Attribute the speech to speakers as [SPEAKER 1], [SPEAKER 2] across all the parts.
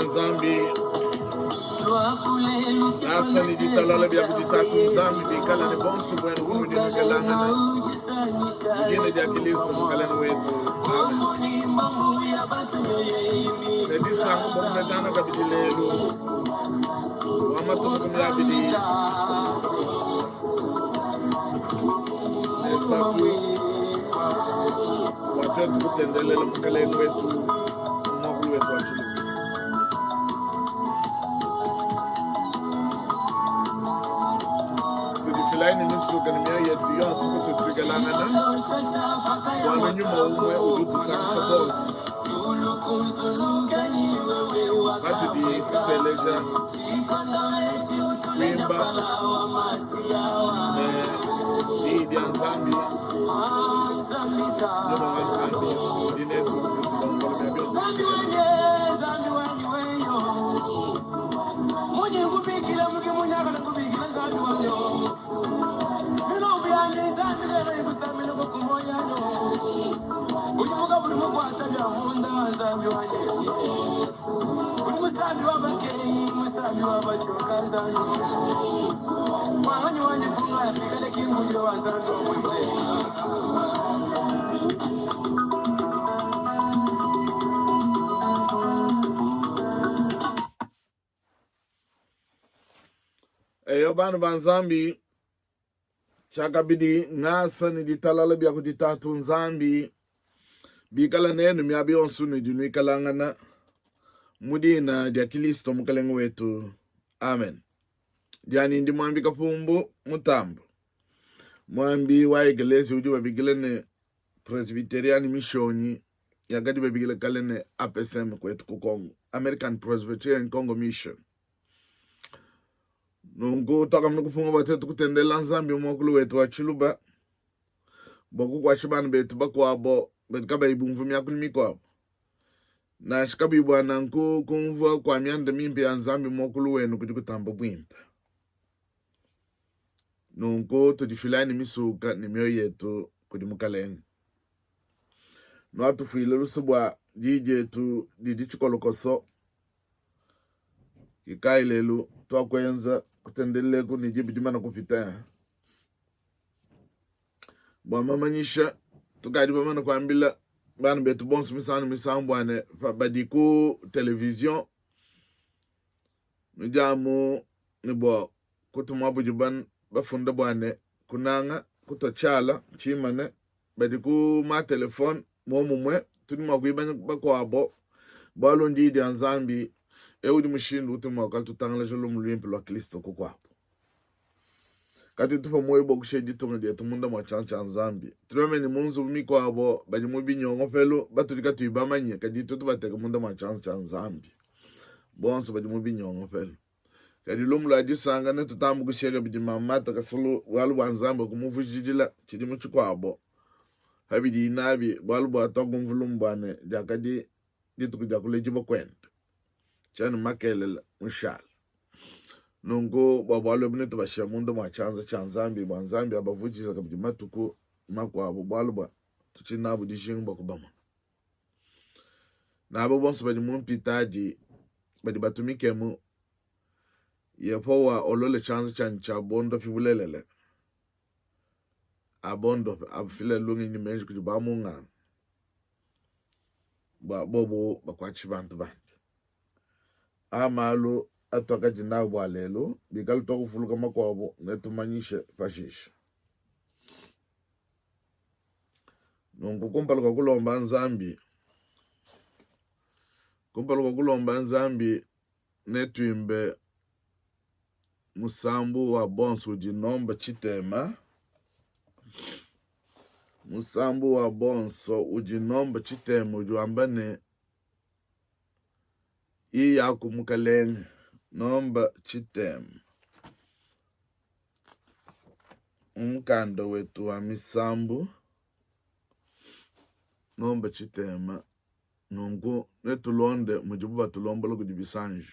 [SPEAKER 1] Nzambi, ngasa ne ditalala bia kudi Tatu Nzambi bikale ne bonso buenu kunudi nukelangana mu dina dia Kilisto Mukalenge wetu. Amen. Ne disanka bua kupetangana kabidi lelu wa matuku 23 bua tuetu kutendelela Mukalenge wetu mu muakulu wetu wa Tshiluba. Tudifilayi ne misuka ne mioyo yetu yonso kutudi tuikalangana, bualu nyuma umue udi utusankisha bonso patudi tuteleja kuimba ne diyi dia Nzambi, nyuma wa Nzambi udi netu utulombola bia bionso
[SPEAKER 2] Udi musambi wa bakeyi, musambi wa batshoka Nzambi wanganyi wanyi mpunga pikale kimbudilo wa Nzambi wa mwembe.
[SPEAKER 1] Eyo bana ba Nzambi tshiakabidi ngasa ne ditalala bia kudi Tatu Nzambi bikala nenu miaba yonso nudi nuikalangana mu dina dia Kilisto Mukelenge wetu. Amen. Dianyi ndi Muambi Kapumbu Mutambu, muambi wa Ekelezia udi babikila ne Presbyterian Mission yakadi babikila kale ne APCM kwetu ku Congo, American Presbyterian Congo Mission. Nunku tuakamana kupunga bua tuetu kutendelela Nzambi mu muakulu wetu wa Tshiluba bua kukuatshisha bana betu bakuabo badi kabayi bumvua miakulu mikuabo. Nansha kabiyi bua nanku, kumvua kua mianda mimpe ya Nzambi mu muakulu wenu kudi kutamba buimpe. Nunku tudifilayi ne misuka ne mioyo yetu kudi Mukalenge. Nuatufuile luse bua diyi dietu didi tshikolokoso. Kikayi lelu tuakuenza kutendeleleku ne diba dimana kupita bua mamanyisha tukadi bamane kuambila bana betu bonso misangu ne misangu bua ne badi ku television nudi amu ne bua kutuma budi bafunda bua ne kunanga kutua tshiala tshimane badi ku ma telefone muomumue tudi mua kuibanya bakuabo bualu ndiyi dia Nzambi eu udi mushindu utudi mua kuikala tutangalaja lumu luimpe lua Kristo kukuabu. Katuyi tupua muoyo bua kushiya ditunga dietu munda mua tshianza tshia Nzambi. Tudi bamanye ne mu nzubu mikuabo badi mu binyongopelu batudi katuyi bamanye, kadi tuetu bateke munda mua tshianza tshia Nzambi bonso badi mu binyongopelu. Kadi lumu lua disanka netutambe kushiya kabidi Mamata Kasulu bualu bua Nzambi wakumuvujidila tshidimu tshikuabo pa bidiyi nabi, bualu bua tuakumvua lumu bua ne diakadi dituku dia kuledibua kuende tshiani makelela mushale. Nunku bua bualu ebu netubashiya munda mua tshianza tshia Nzambi bua Nzambi abavudije kabidi matuku makuabu, bualu bua tutshidi nabu dijinga bua kubamona. Nabo bonso badi mu mpitadi badi batumikemu, Yehowa olole tshianza tshianyi tshia buondopi bulelela, abondope, afile lungenyi ne meji kudi bamunganga bua bobu bakuatshishe bantu bandi. Aa malu atuakadi nawu bua lelu, bikale tuakuvuluka makuabu netumanyishe pashishe. Nunku kumpala kua kulomba Nzambi, kumpala kua kulomba Nzambi netuimbe musambu wa bonso udi nomba tshitema. Musambu wa bonso udi nomba tshitema udi wamba ne Iyaku Mukalenge, nomba tshitema. Mu mukanda wetu wa misambu, nomba tshitema. Nunku netulonde mudibu batulombola kudi bisanji.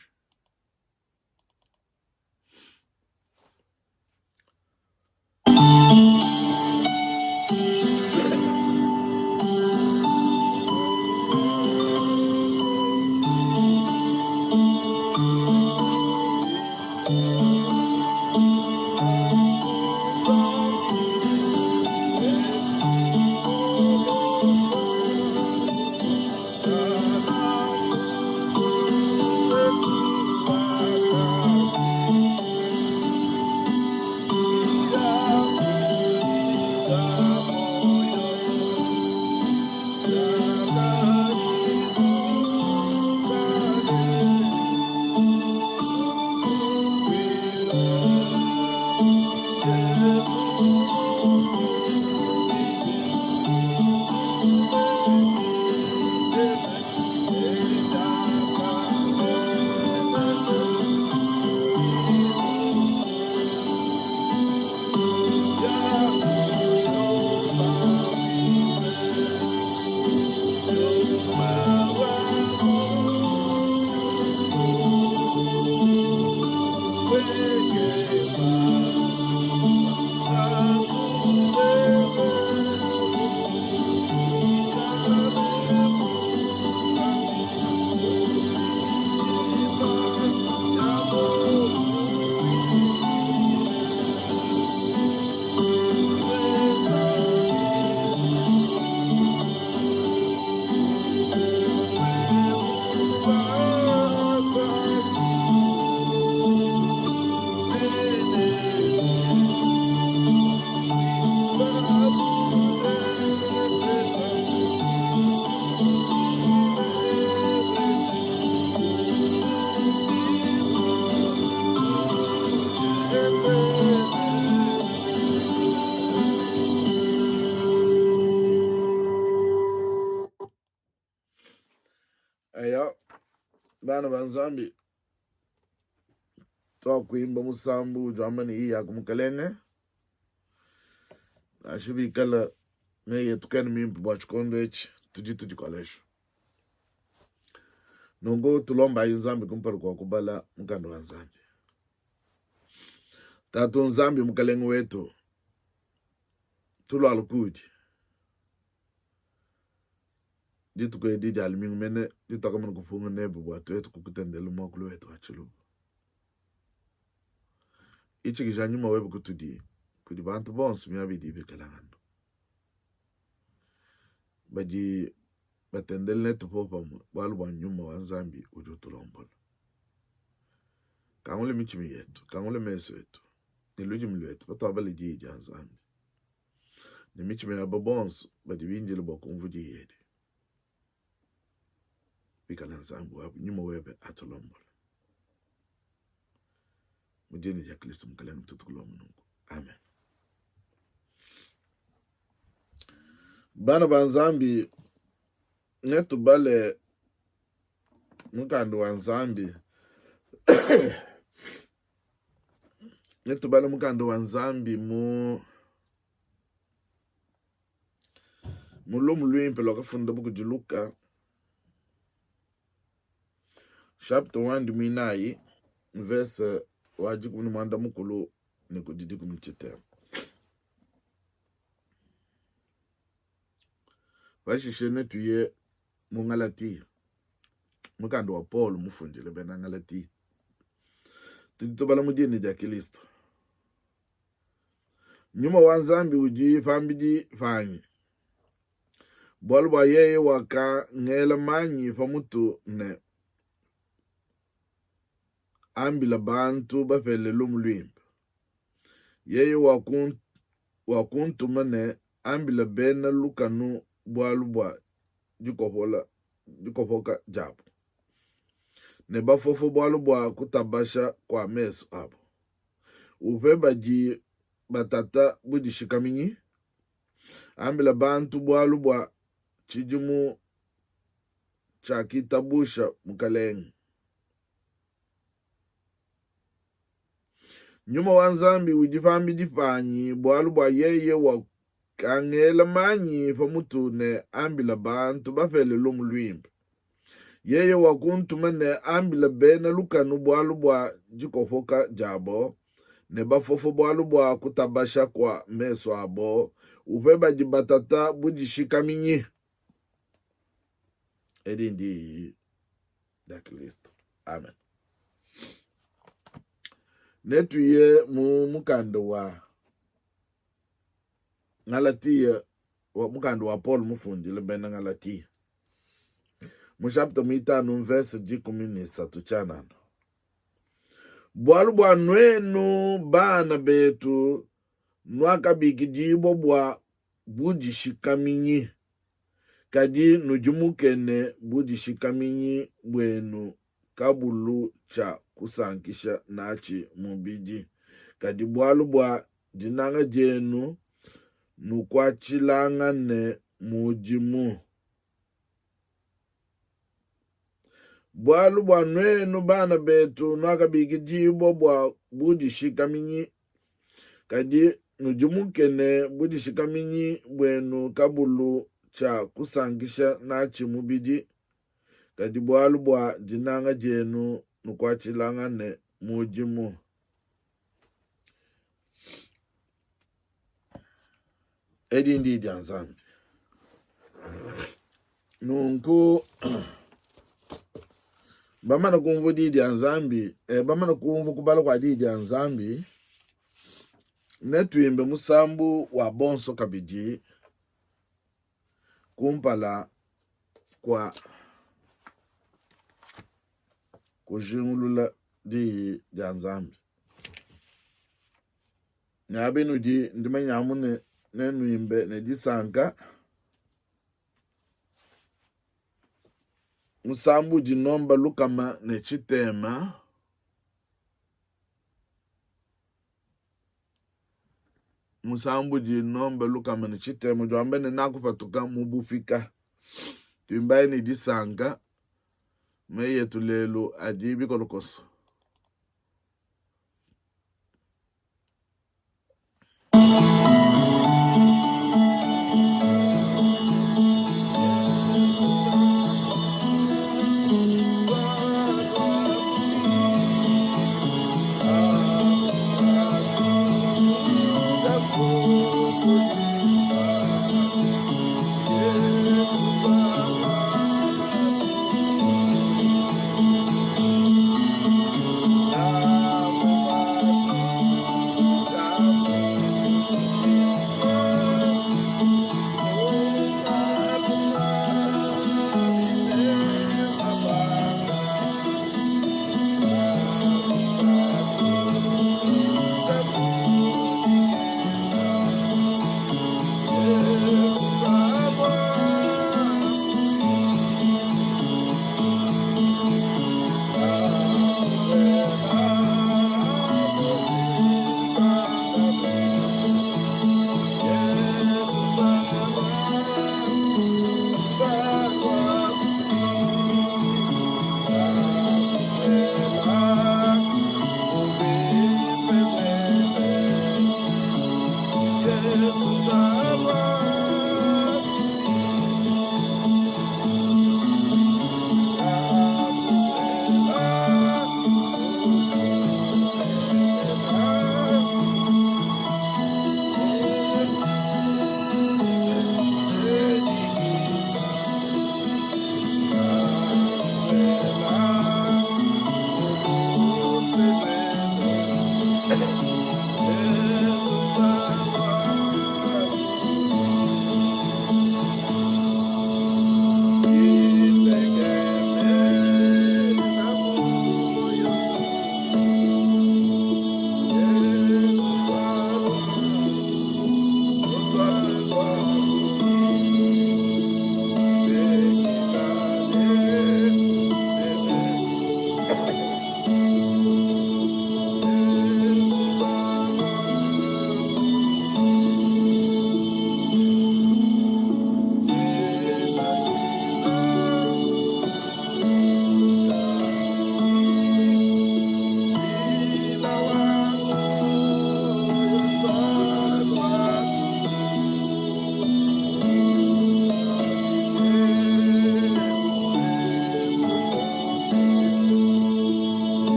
[SPEAKER 1] Bana ba Nzambi, tuakuimba musambu udi wamba ne iyaku Mukelenge, nansha bikala meyi etu kena mimpe bua tshikondo etshi, tudi tudikolesha. Nunku tulombayi Nzambi kumpala kua kubala mukanda wa Nzambi. Tatu Nzambi Mukelenge wetu, tulualu kudi dituku edi dia lumingu mene dituakamana kupunga nebe bua tuetu kukutendelela muakulu wetu wa tshiluba. Itshikija nyuma webe kutudi kudi bantu bonso miaba idi ibikalangana badi batendelela netu popamue bualu bua nyuma wa Nzambi udi utulombola. Kangula mitshima yetu, kangula mesu etu ne ludimi luetu patuabala diyi dia Nzambi ne mitshima yabo bonso badi bindile bua kumvua diyi edi. Bikala Nzambi wabu, nyuma webe atulombola. Mu dina dia Kristo Mukalenge tutukulomba nunku. Amen. Bana ba Nzambi, netubale mukanda wa Nzambi netubale mukanda wa Nzambi mu mu lumu luimpe luakafundabu kudi Luka chapitre wandi muinayi verse wa dikumi ne muanda mukulu ne kudi dikumi tshitema. Pashishe netuye mu Ngalatia, mukanda wa Paulo mufundile bena Ngalatia. Tudi tubala mu dina dia Kristo. Nyuma wa Nzambi udi pambidi panyi, bualu bua yeye wakangela manyi pa mutu ne ambila bantu bapele lumu luimpe. Yeye wakuntuma ne ambila bena lukanu bualu bua dikopola dikopoka diabo, ne bafofo bualu bua kutabasha kua mesu abo. Upe badi batata budishikaminyi, ambila bantu bualu bua tshidimu tshiakitabusha Mukelenge. Nyuma wa Nzambi udi pambidi panyi, bualu bua yeye wakangela manyi pa mutu ne ambila bantu bapele lumu luimpe. Yeye wakuntuma ne ambila bena lukanu bualu bua dikopoka diabo, ne bafofo bualu bua kutabasha kua mesu abo, upe badi batata budishikaminyi. Edi ndiyi dia Kristo. Amen. Netuye mu mukanda wa Ngalatia, wa mukanda wa Paul mufundile bena Ngalatia mu chapitre muitanu mvese 13 tshianana. Bualu bua nuenu bana betu nuakabikidibua bua budishikaminyi, kadi nudimuke ne budishikaminyi buenu kabulu tshia kusankisha natshi mubidi, kadi bualu bua dinanga dienu nukuatshilangane mudimu. Bualu bua nuenu bana betu nuakabikidibua bua budishikaminyi, kadi nudimuke ne budishikaminyi buenu kabulu tshia kusankisha natshi mubidi, kadi bualu bua dinanga dienu nukuatshilangane mudimu. Edi ndi dia Nzambi. Nunku bamana kumvua di dia Nzambi, eh, bamana kumvua kubala kua di dia Nzambi, netuimbe musambu wa bonso kabidi kumpala kua kujingulula diyi dia Nzambi. Miaba inudi ndimanya amu ne nenuimbe ne disanka. Musambu udi nomba 160. Musambu udi nomba 160 udi wamba ne, Nakupatuka mu bupika. Tuimbayi ne disanka. Meyi etu lelu adi bikolokoso.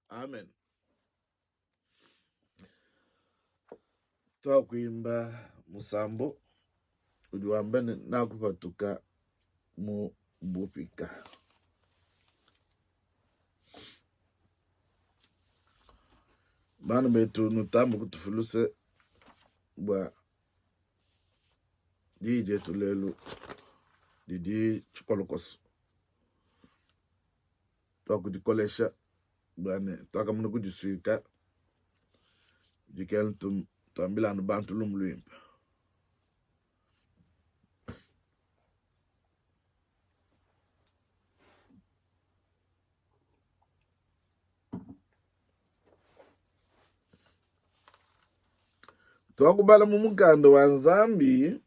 [SPEAKER 1] Amen. Tuakuimba musambo udi wamba ne nakupatuka mu bupika. Bana betu nutambe kutufuluse bua diyi dietu lelu didi tshikolokoso. Tuakudikolesha bua ne tuakamana kudisuika dikela tuambila anu bantu lumu luimpe. Tuakubala mu mukanda wa Nzambi.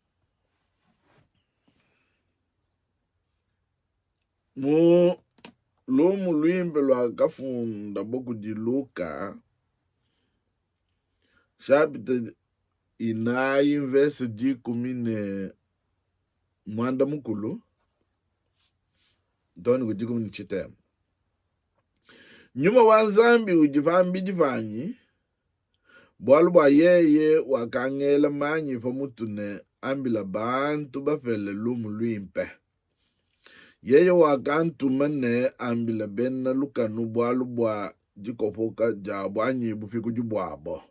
[SPEAKER 1] Mu lumu luimpe luakafundabo kudi Luka, chapitre inayi mvese 13 too ne ku 13. Nyuma wa Nzambi udi pambidi panyi, bualu bua yeye wakangela manyi pa mutu ne ambila bantu bapele lumu luimpe. Yeye wakantuma ne ambila bena lukanu bualu bua dikopoka diabo anyi bupikudi buabo,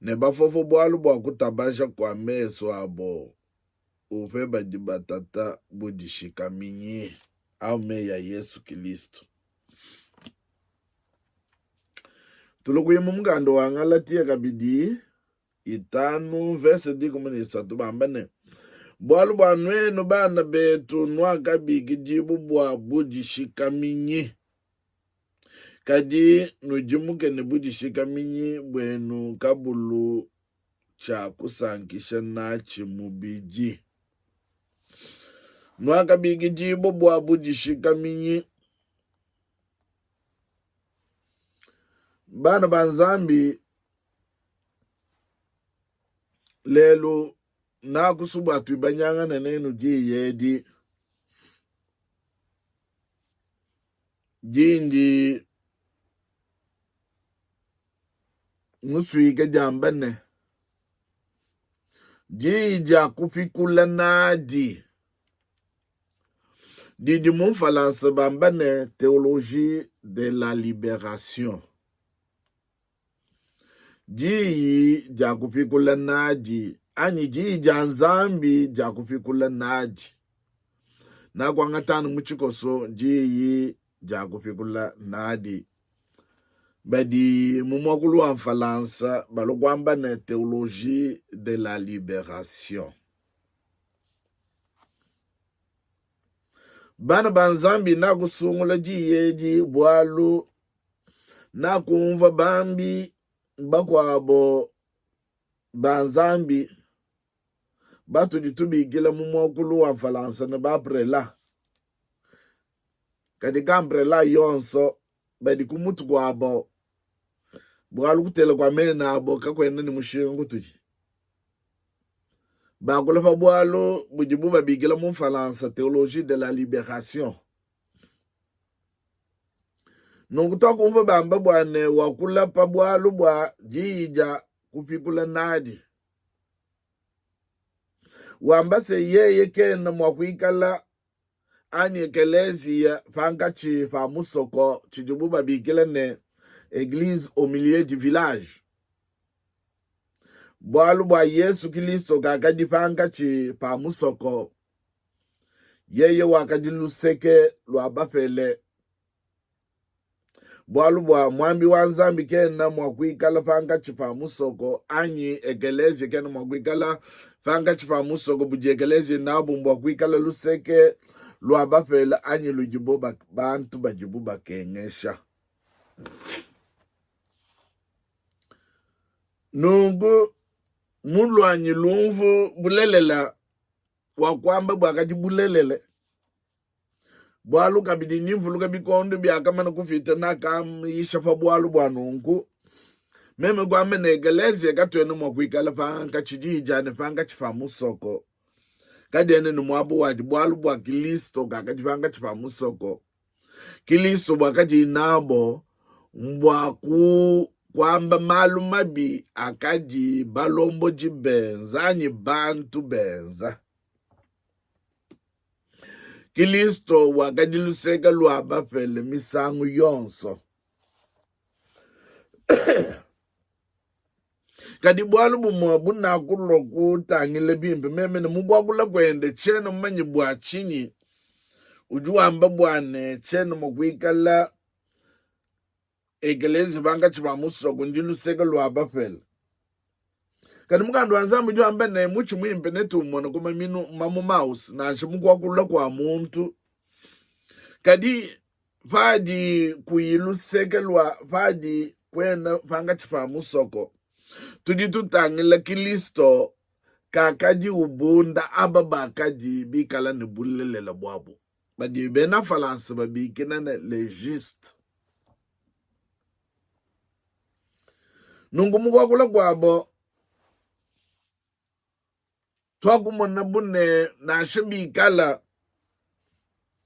[SPEAKER 1] ne bafofo bualu bua kutabaja kua mesu abo, upe badi batata budishikaminyi. Au meyi a Yesu Kilisto. Tulukuyi mu mukanda wa Ngalatia kabidi 5 verse 13 bamba ne, Bualu bua nuenu bana betu nuakabikidibua bua budishikaminyi, kadi nudimuke ne budishikaminyi buenu kabulu tshia kusankisha natshi mubidi. Nuakabikidibua bua budishikaminyi. Bana ba Nzambi, lelu nakusu bua tuibanyangane nenu diyi edi dindi musuike diamba ne, diyi dia kupikula nadi didi mu Mfalansa bamba ne theologie de la liberation. Diyi dia kupikula nadi anyi diyi dia Nzambi dia kupikula nadi. Nakuangata anu mu tshikoso diyi dia kupikula nadi. Badi mu muakulu wa Mfalansa balua kuamba ne theologie de la liberation. Bana ba Nzambi, nakusungula diyi edi bualu nakumvua bambi bakuabo ba Nzambi batudi tubikila mu muakulu wa Mfalansa ne ba prela, kadi ka mprela yonso badi ku mutu kuabo, bualu kutela kua mena abo kakuena ne mushinga kutudi. Bakula pa bualu budibu babikila mu Mfalansa theologie de la liberation. Nunku tuakumvua bamba bua ne wakula pa bualu bua diyi dia kupikula nadi, wamba se yeye kena mua kuikala anyi ekeleziya pankatshi pa musoko, tshidibu babikila ne eglise au milieu du village, bualu bua Yesu Kilisto kakadi pankatshi pa musoko, yeye wakadi luseke lua bapele. Bualu bua muambi wa Nzambi kena mua kuikala pankatshi pa musoko anyi ekeleziya kena mua kuikala pankatshi pa musoko budi ekeleziya nabu mbua kuikala luseke lua bapele anyi ludibo bantu badibu bakengesha. Nunku mu luanyi lumvu bulelela wakuamba buakadi bulelela bualu kabidi ndi mvuluka bikondo biakamana kupita nakayisha pa bualu bua nunku meme kuamba ne ekeleziya katuena mua kuikala pankatshi diyi dia ne pankatshi pa musoko kadiena ne muaba wadi bualu bua Kilisto kakadi pankatshi pa musoko Kilisto buakadi nabo mbua ku kuamba malu mabi akadi balombodi benza anyi bantu benza. Kilisto wakadi luseke lua bapele misangu yonso. Kadi bualu bumue bunakulua kutangila bimpe meme ne mu kuakula kuende, tshiena mumanye bua tshinyi udi wamba bua ne tshiena mua kuikala Ekelezia pankatshi pa musoko ndi luseke lua bapele. Kadi mukanda wa Nzambi udi wamba ne mutshi muimpe netuumone ku maminu mamuma awu, nansha mu kuakula kua muntu. Kadi padi kuyi luseke lua padi kuena pankatshi pa musoko, tudi tutangila Kilisto kakadi ubunda aba bakadi bikala ne bulelela buabu. badi bena Falansa babikila ne les justes. Nunku mu kuakula kuabo tuakumona bu ne nansha bikala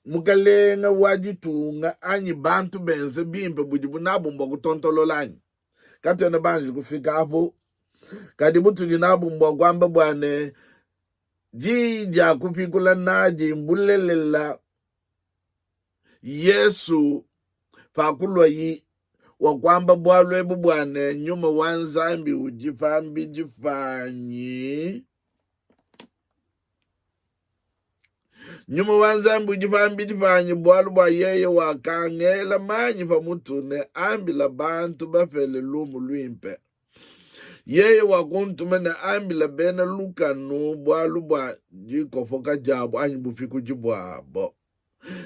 [SPEAKER 1] mukalenga wa ditunga anyi bantu benze bimpe budibu nabu mbua kutontolola anyi? Katuena banji kufika apu, kadi butudi nabu mbua kuamba bua ne diyi dia kupikula nadi mbulelela Yesu pakuluayi wakuamba bualu ebu bua ne, Nyuma wa Nzambi udi pambidi panyi. Nyuma wa Nzambi udi pambidi panyi, bualu bua yeye wakangela manyi pa mutu ne ambila bantu bapele lumu luimpe. Yeye wakuntuma ne ambila bena lukanu bualu bua dikopoka diabo anyi bupikudi buabo.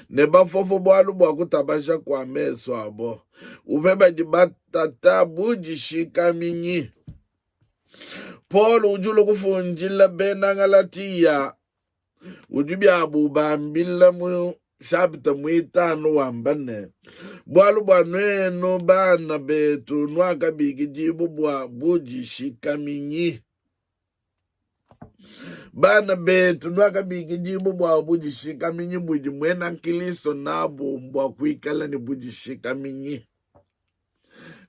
[SPEAKER 1] ne bafofo bualu bua kutabasha kua mesu abo, upe badi batata budishikaminyi. Paulo udi ulua kufundila bena Ngalatiya, udi biabu ubambila mu shapita muitanu wamba ne, bualu bua nuenu bana betu nuakabikidibua bua budishikaminyi. Bana betu, nuakabikidibua bua budishikaminyi budi muena Nkristo nabu mbua kuikala ne budishikaminyi,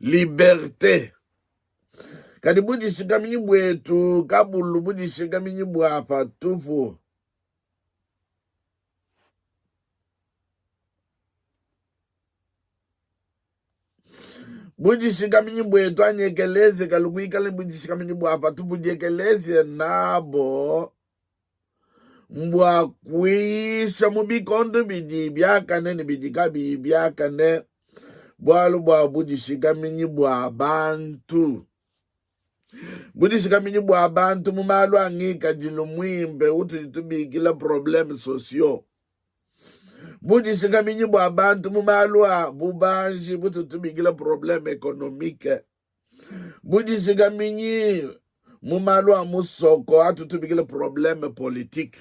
[SPEAKER 1] liberte. Kadi budishikaminyi buetu kabulu budishikaminyi bua patupu. Budishikaminyi buetu anyi ekeleziya kalu kuikala ne budishikaminyi bua patupu budi ekeleziya nabo mbua kuyisha mu bikondo bidi biakane ne bidi kabiyi biakane bualu bua budishikaminyi bua bantu. Budishikaminyi bua bantu mu malu a ngikadilu muimpe utudi tubikila problèmes sociaux. Budishikaminyi bua bantu mu malu a bubanji bututu tubikila problème économique. Budishikaminyi mu malu a musoko atutu tubikila problème politique.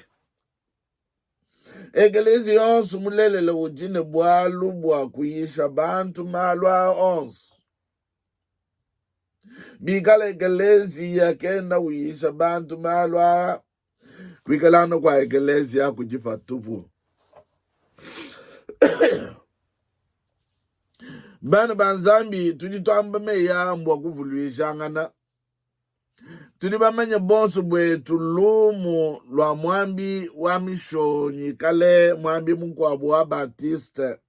[SPEAKER 1] Ekelezia yonso mulelela udi ne bualu bua kuyisha bantu malu aa onso. Bikala ekeleziya kena uyisha bantu malu aa, kuikala anu kua ekeleziya kudi patupu. Bana ba Nzambi, tudi tuamba meyi aa mbua kuvuluijangana. Tudi bamanye bonso buetu lumu lua muambi wa mishonyi kale, muambi mukuabu wa Baptiste.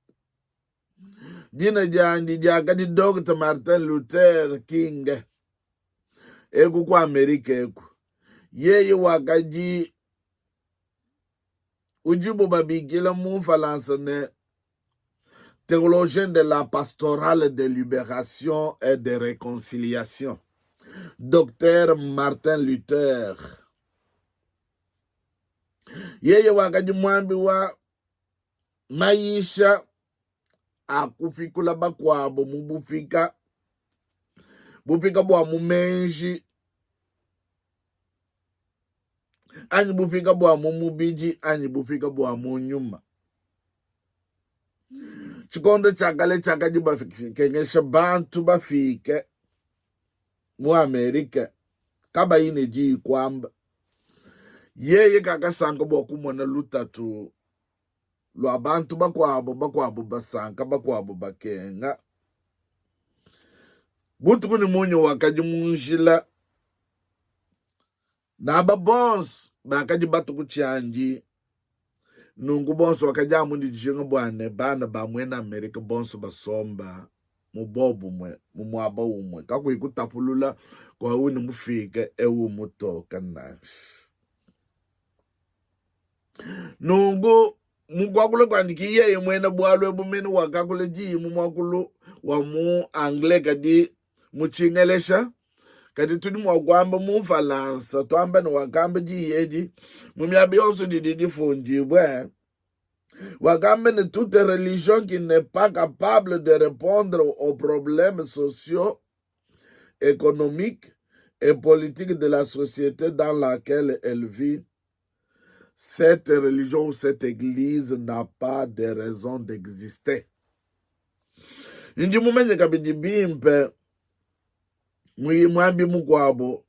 [SPEAKER 1] Dina diandi diakadi Dr. Martin Luther King eku ku Amerika eku. Yeye wakadi udibo babikila mu Mfalansa ne théologien de la pastorale de libération et de réconciliation, Dr. Martin Luther. Yeye wakadi muambi wa mayisha a kupikula bakuabo mu bupika, bupika bua mu meji anyi bupika bua mu mubidi anyi bupika bua mu nyuma. Tshikondo tshia kale tshiakadi bakengesha bantu bafike mu Amerika kabayi ne diyi kuamba. Yeye kakasanka bua kumona lutatu lua bantu bakuabo, bakuabo basanka, bakuabo bakenga. Butuku ne munya wakadi mu njila, naba bonso bakadi batu ku tshiandi. Nunku bonso wakadi amu ne dijinga bua ne bana ba muena Amerika bonso basomba mu bobumue mu muaba umue, kakuyi kutapulula kua uni mufike eu mutoka nansha. Nunku mu kuakula kuandi ki yeye muena bualu ebu mene wakakula diyi mu muakulu wa mu anglais kadi mu tshingelesha, kadi tudi mua kuamba mu mfalansa tuamba ne wakamba diyi edi mu miaba yonso didi difundibue. Wakamba ne toute religion qui n'est pas capable de répondre aux problèmes sociaux économiques et politiques de la société dans laquelle elle vit. Cette religion ou cette église n'a pas de raison d'exister. Ndi mumanye kabidi bimpe muambi mukuabu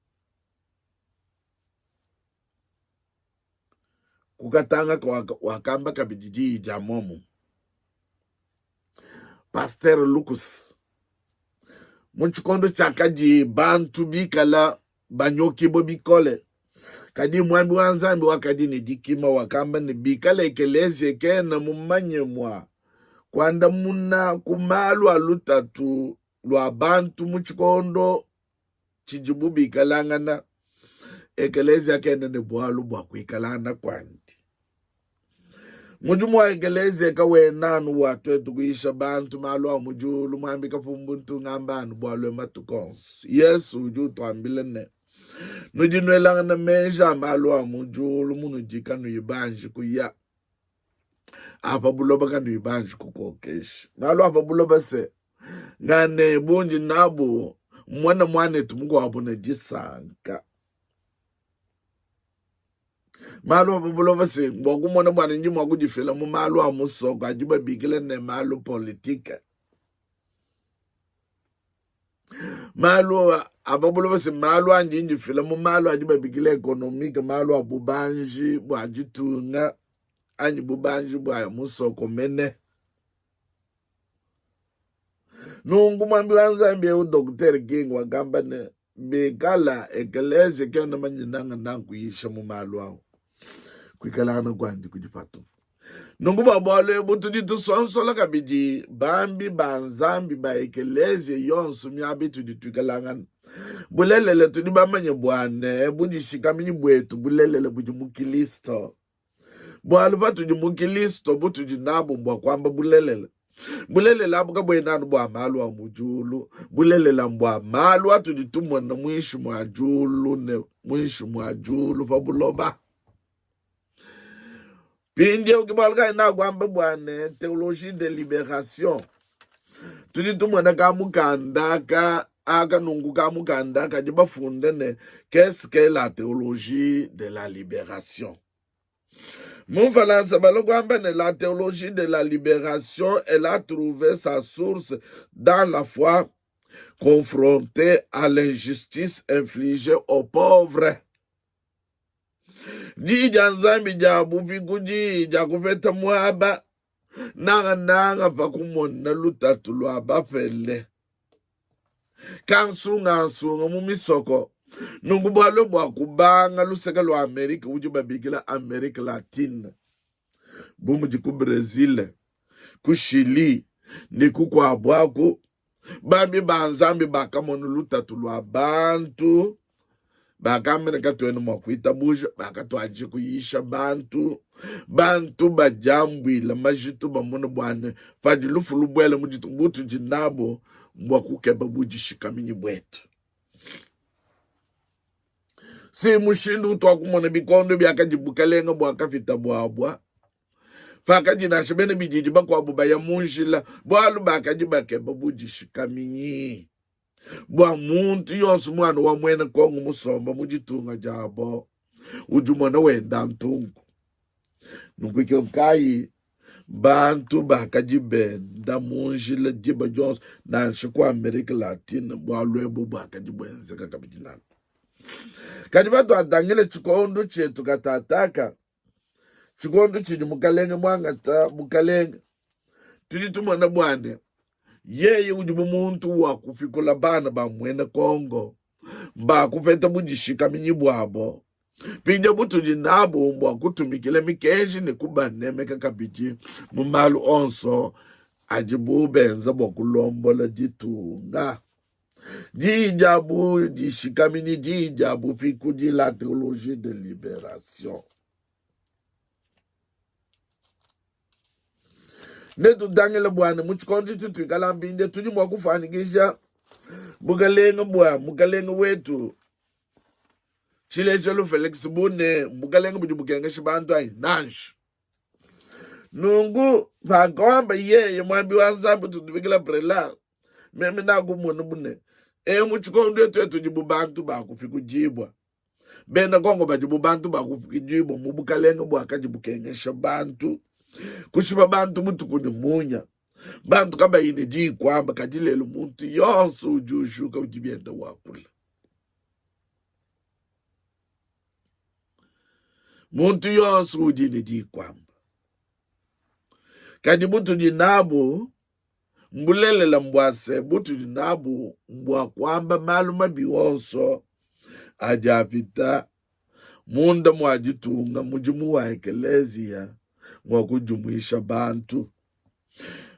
[SPEAKER 1] ku Katanga wakamba kabidi diyi dia muomumue. Pasteur Lukus mu tshikondo tshiakadi bantu bikala banyokibue bikole, kadi muambi wa Nzambi wakadi ne dikima wakamba ne, bikala ekeleziya kena mumanye mua kuandamuna ku malu a lutatu lua bantu mu tshikondo tshidibu bikalangana, ekeleziya kena ne bualu bua kuikalangana kuandi. Mudimu wa ekeleziya kawena anu wa tuetu kuyisha bantu malu a mu diulu, muambi Kapumbu ntu ngamba anu bualu matuku onso. Yesu udi utuambila ne, nudi nuelangana meji a malu a mu diulu munudi kanuyi banji kuya a pa buloba kanuyi banji kukokesha malu a pa buloba se ngane bundi nabu muana muanetu mukuabu ne disanka malu a pa buloba se bua kumona bua ne ndi mua kudifila mu malu a musoko adi babikila ne malu politike malu a pa buloba se malu andi ndifila mu malu adi babikila ekonomike malu a bubanji bua ditunga anyi bubanji bua musoko mene nunku muambi wa nzambi eu Dr. King wakamba ne bikala ekeleziya kena manye nangananga kuyisha mu malu au kuikalangana kuandi kudi patupu nunku bua bualu ebu tudi tusonsola kabidi bambi ba nzambi ba ekeleziya yonso miaba itudi tuikalangana bulelela tudi bamanye bua ne budishikaminyi buetu bulelela budi mu kilisto bualu patudi mu Kilisto butudi nabu mbua kuamba bulelela. Bulelela abu kabuena anu bua malu a mu diulu, bulelela mbua malu atudi tumona muinshi mua diulu ne muinshi mua diulu pa buloba. Mpindieu ke bualu kayi nakuamba bua ne theologie de liberation tudi tumona ka mukanda ka aka nunku ka mukanda kadi bafunde ne qu'est-ce que la théologie de la libération mu Mfalansa balua kuamba ne la théologie de la libération elle a trouvé sa source dans la foi confrontée à l'injustice infligée aux pauvres Diyi dia Nzambi dia bupikudi dia kupeta muaba nangananga pa kumona lutatu lua bapele kansungansunga mu misoko. Nunku bualu bua kubanga luseke lua Amerike udi babikila Amerique Latine bu mudi ku Bresil, ku Chili ne kukuabu aku Bambi ba Nzambi bakamona lutatu lua bantu, bakamba ne katuena mua kuitabuja, bakatuadija kuyisha bantu. Bantu badiambuila majitu bamone bua ne padi lufu lubuela mu ditunga butudi nabu mbua kukeba budishikaminyi buetu. Si mushindu utuakumona bikondo biakadi bukalenge buakapita buabua pakadi nansha bena bididi bakuabu baya mu njila, bualu bakadi bakeba budishikaminyi bua muntu yonso muana wa muena Kongo musomba mu ditunga diabo udi mona wenda ntunku. Nunku ke kayi bantu bakadi benda mu njila diba dionso nansha ku Amerique Latine, bualu ebu buakadi buenzeka kabidi nanku. Kadi patuatangila tshikondo tshietu katataka tshikondo tshidi mukalenge muangata bukalenge tudi tumona bua ne yeye udi bu muntu wa kupikula bana ba muena Kongo ba kupeta budishikaminyi buabo mpindia butudi nabu mbua kutumikila mikenji ne kubanemeka kabidi mu malu onso adibu benza bua kulombola ditunga. Diyi dia budishikaminyi, diyi dia bupikudi, la theologie de liberation. Netutangile bua ne mu tshikondo tshituikala mpindieu tudi mua kufuanyikija bukalenge bua mukalenge wetu tshilejelu Felix bu ne bukalenge budi bukengesha bantu anyi? Nansha. Nunku pakamba yeye muambi wa Nzambi tutubikila prela meme nakumona bu ne e mu tshikondo etu tudi bu bantu ba kupikudibua. Bena Kongo badi bu bantu bakupikidibua mu bukalenge buakadi bukengesha bantu, kushipa bantu butuku ne munya, bantu kabayi ne diyi kuamba. Kadi lelu muntu yonso udi ujuka udi bienda wakula. Muntu yonso udi ne diyi kuamba. Kadi butudi nabu mbulelela mbua se, butudi nabu mbua kuamba malu mabi onso adi apita munda mua ditunga. Mudimu wa ekeleziya ngua kudimuisha bantu.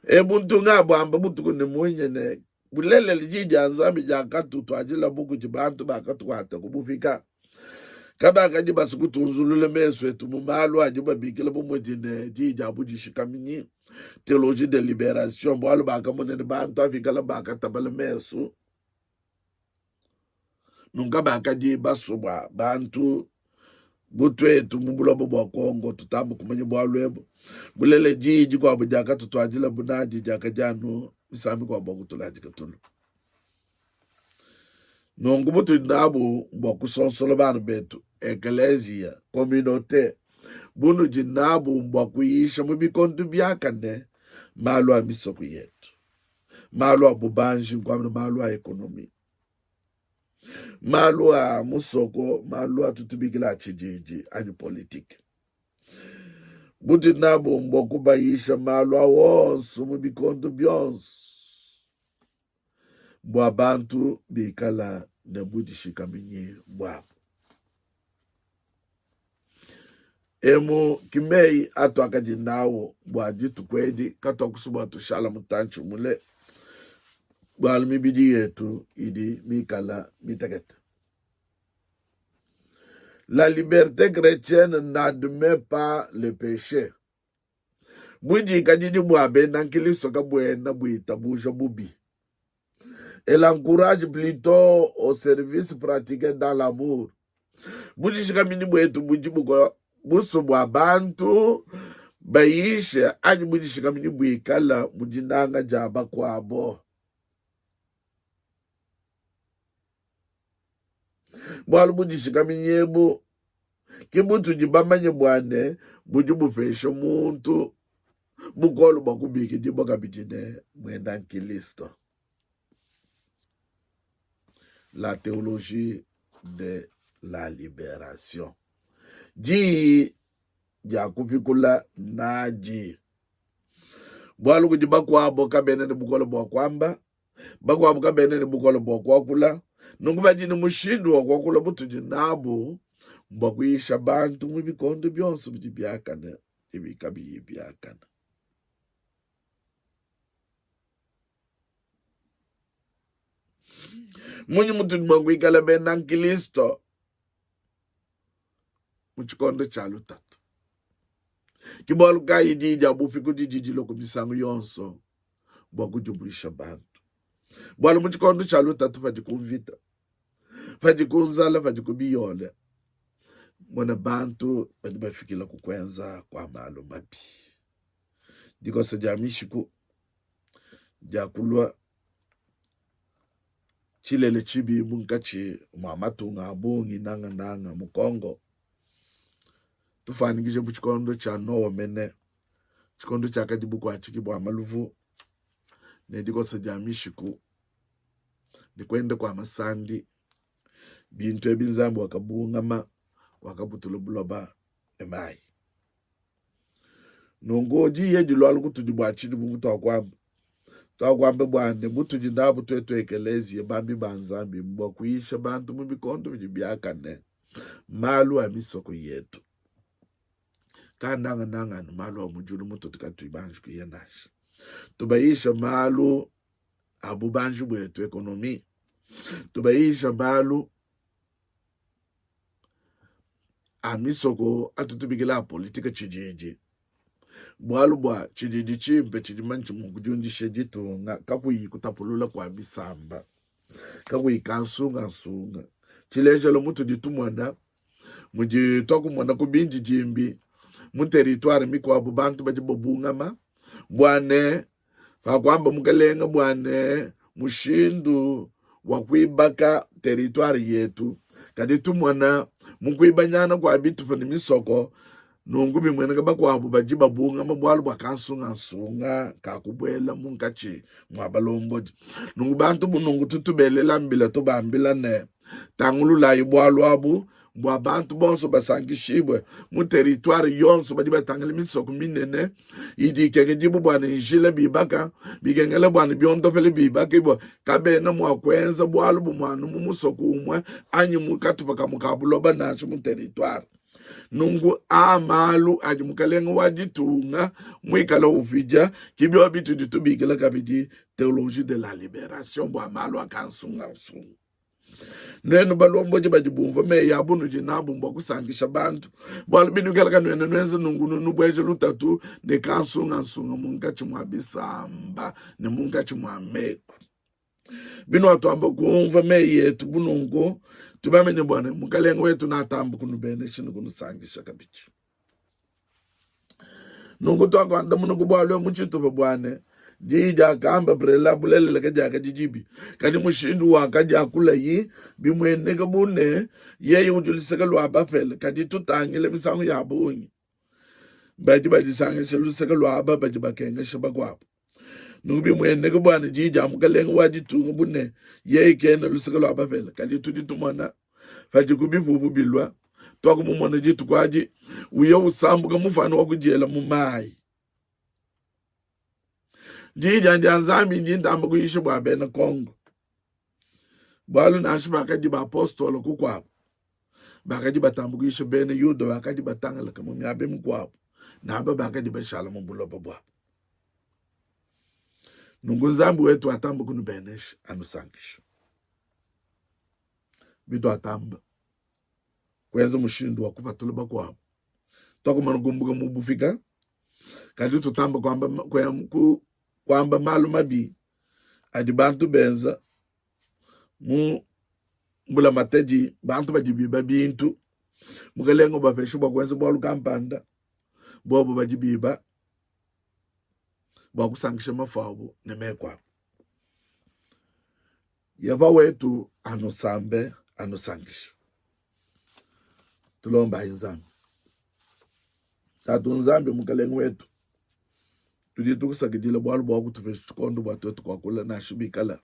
[SPEAKER 1] Ebu ntunga buamba butuku ne munya ne bulelela diyi dia Nzambi diakatutuadilabu kudi bantu bakatukuata ku bupika. Kabakadi basue kutunzulula mesu etu mu malu adi babikila bu mudi ne diyi dia budishikaminyi, theologie de liberation, bualu bakamona ne bantu avikala bakatabala mesu nunka bakadi basue bua bantu bu tuetu mu buloba bua Kongo tutambe kumanya bualu ebu. Bulelela, diyi dikuabu diakatutuadilabu nadi diakadi anu misangu mikuabu bua kutuladika tulu. Nunku butudi nabu mbua kusonsola bana betu, ekeleziya, communaute, bunudi nabu mbua kuyisha mu bikondo biakane malu a misoko yetu, malu a bubanji, nkuamba malu a ekonomi, malu a musoko, malu a tutubikila a tshididi anyi politike. Butudi nabu mbua kubayisha malu a onso mu bikondo bionso bua bantu bikala ne budishikaminyi buabu. Emu ki meyi atuakadi nawu bua dituku edi, katuakusua bua tushala mutantshi mule, bualu mibidi yetu idi mikala mitekete. La liberté chrétienne n'admet pas le péché. Budikadidi bua bena nkristo kabuena buitabuja bubi. Elle encourage plutôt au service pratiqué dans l'amour. Budishikaminyi buetu budi busue bua bantu bayishe anyi budishikaminyi buikala mu dinanga dia bakuabo. Bualu budishikaminyi ebu ke butudi bamanye bua ne budi bupesha muntu bukole bua kubikidibua kabidi ne muena nkristo. La théologie de la libération, diyi dia kupikula nadi, bualu kudi bakuabo kabena ne bukole bua kuamba bakuabu kabena ne bukole bua kuakula, nunku badi ne mushindu wa kuakula butudi nabu mbua kuyisha bantu mu bikondo bionso bidi biakane ne bidi kabiyi biakane. Mmunyi mutudi mua kuikala bena nkristo mu tshikondo tshia lutatu? Ke bualu kayi diyi dia bupikudi didi dilua ku misangu yonso bua kudimuisha bantu. Bualu mu tshikondo tshia lutatu padiku mvita, padiku nzala, padiku biyole, mona bantu badi bafikila ku kuenza kua malu mabi. Dikosa dia mishiku dia kulua tshilele tshibi munkatshi mua matunga a bungi, nangananga mu Congo. Tufuanyikije bu tshikondo tshia Noa mene tshikondo tshiakadi bukuatshiki bua maluvu ne dikosa dia mishiku ne kuenda kua masandi, bintu ebi Nzambi wakabungama, wakabutula buloba ne mayi. Nunku diyi edi lualu kutudi bua tshinyi bu mutuakuamba tuakuamba bua ne butudi nabu tuetu ekeleziya bambi ba Nzambi mbua kuyisha bantu mu bikondo bidi biakane malu a misoko yetu. Kanangananga anu malu a mu diulu mututu katuyi banji kuya nansha. Tubayisha malu a bubanji buetu, ekonomi. Tubayisha malu a misoko atutubikila a politika tshididi. Bualu bua tshididi tshimpe tshidi mantshi mua kudiundisha ditunga kakuyi kutapulula kua bisamba, kakuyi kansungansunga. Tshilejelu mutudi tumona mudi tuakumona ku bindidimbi mu teritware mikuabu bantu badi babungama bua ne pakuamba mukalenga bua ne mushindu wa kuibaka teritware yetu. Kadi tumona mu kuibanyana kua bitupa ne misoko, nunku bimueneka bakuabu badi babungama bualu bua kansungansunga ka kubuela munkatshi mua balombodi. Nunku bantu bu nunku tutubelela mbila tubambila ne, tangululayi bualu abu bua bantu bonso basankishibue mu teritware yonso. Badi batangila misoko minene idi ikengedibua bua ne njila bibaka, bikengela bua ne biondopele bibakibua. Kabena mua kuenza bualu bumue anu mu musoko umue anyi mu katupa kamue ka buloba nansha mu teritware. Nunku aa malu adi mukalenge wa ditunga muikale upidia, ke biobi bitudi tubikila kabidi theologie de la liberation bua malu a kansungansunga. Nuenu balombodi badi bumvua meyi abu nudi nabu mbua kusankisha bantu, bualu binuikala kanuena nuenza nunku nubueja lutatu ne kansungansunga munkatshi mua bisamba ne munkatshi mua meku. Binuatuamba kumvua meyi etu bu nunku, tubamanye bua ne Mukalenge wetu natamba kunubenesha ne kunusankisha kabidi. Nunku tuakuandamuna ku bualu mu tshitupa bua ne, diyi diakamba Prela bulelela kadiakadi dibi, kadi mushindu wakadiakulayi bimueneka bu ne, yeye udi luseke lua bapele. Kadi tutangile misangu ya bungi badi badisangisha luseke lua aba badi bakengesha bakuabu. Nunku bimueneka bua ne diyi dia mukalenge wa ditunga bu ne yeye kena luseke lua bapele, kadi tudi tumona padiku bipupu bilua, tuakumumona dituku adi uya usambuka mufuanu wa kudiela mu mayi. Diyi dianyi dia Nzambi ndi ntamba kuyisha bua bena Kongo, bualu nansha bakadi bapostolo kukuabu bakadi batamba kuyisha bena Yuda bakadi batangalaka mu miaba mikuabu ne aba bakadi bashala mu buloba buabu. Nunku Nzambi wetu atamba kunubenesha, anusankisha. Bituatamba kuenza mushindu wa kupatula bakuabu, tuakumana kumbuka mu bupika, kadi tutamba kuamba, kuamba malu mabi adi bantu benza mu mbulamatadi, bantu badi biba bintu, mukalenge ubapesha bua kuenza bualu kampanda, bobu badi biba bua kusankisha mafu abu ne meku abu. Yehowa wetu anusambe, anusankishe. Tulombayi Nzambi. Tatu Nzambi, Mukalenge wetu, tudi tukusakidila bualu bua kutupesha tshikondo bua tuetu kuakula nansha bikala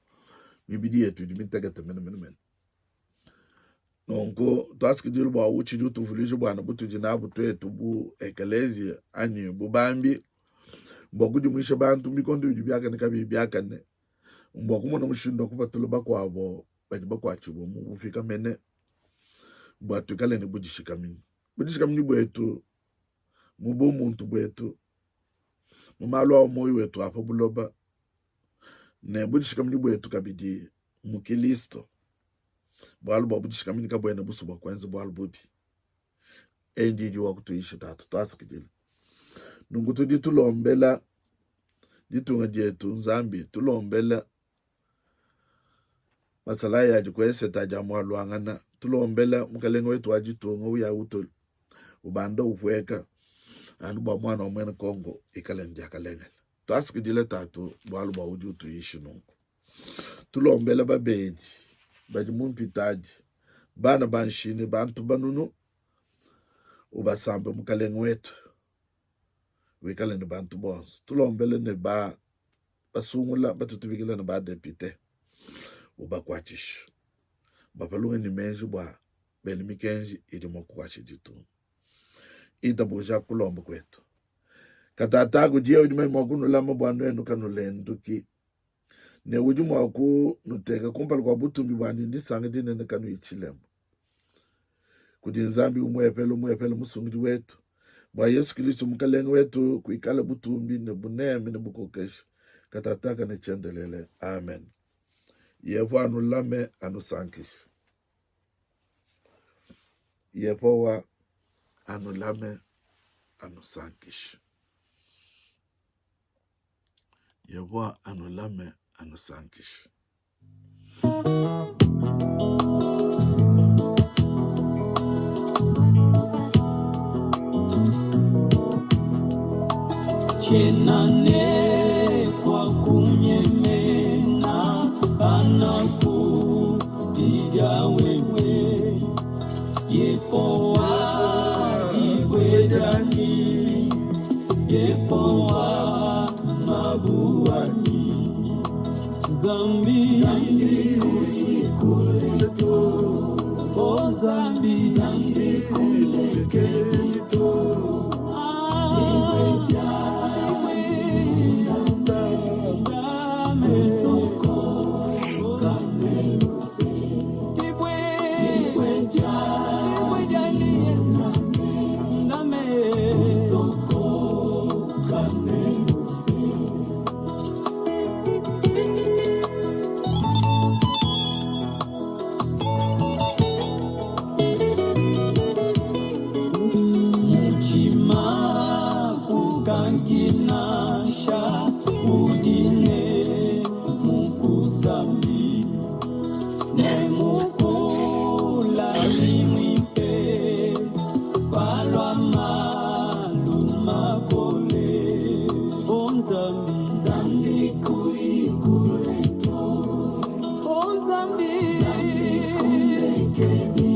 [SPEAKER 1] mibidi yetu idi mitekete menemene. Nunku tuasakidila bua utshidi utuvuluija buana butudi nabu tuetu bu ekeleziya anyi bu bambi bua kudimuisha bantu bikondo bidi biakane kabiyi biakane bua kumona mushindu wa kupatula bakuabo badi bakuatshibue mu bupika mene bua tuikale ne budishikaminyi. Budishikaminyi buetu mu bumuntu buetu mu malu a muoyo wetu a pa buloba ne budishikaminyi buetu kabidi mu Kilisto, bualu bua budishikaminyi kabuena busua bua kuenza bualu bubi. Eyi ndi wa kutuyisha Tatu, tuasakidila. Nunku tudi tulombela ditunga dietu Nzambi, tulombela masalayi adi ku esete adi amualuangana, tulombela mukalenge wetu wa ditunga uya utu ubanda upueka anu bua muana wa muena Kongo ikale ne diakalengele. Tuasakidila Tatu bualu bua udi utuyisha nunku. Tulombela babedi badi mu mpitadi, bana ba nshine, bantu banunu, ubasambe mukalenge wetu, wikale ne bantu bonso. Tulombele ne ba basungula batutubikila ne badepite, ubakuatshishe, bapa lungenyi ne meji bua bele mikenji idi mua kukuatshisha ditunga. Itabuja kulomba kuetu. Katataka kudiye udi mua kunulama bua nuenu kanulenduki, ne udi mua kunuteka kumpala kua butumbi buandi ndisanka dinene kanuyi tshilema. Kudi Nzambi umuepele umuepele Musungidi wetu, bua Yesu Kristo Mukalenge wetu, kuikale butumbi ne buneme ne bukokeshi katataka ne tshiendelele. Amen. Yehowa anulame anusankishe. Yehowa anulame anusankishe. Yehowa anulame anusankishe.
[SPEAKER 2] Tshiena ne kua kunyemena panaku di dia wewe. Nzambi, oh Nzambi, Muchima kukankinasha udine mukusambi nemukula mimwipe palwa malumakole onzambi zambi kuikuleto onzambi zambi.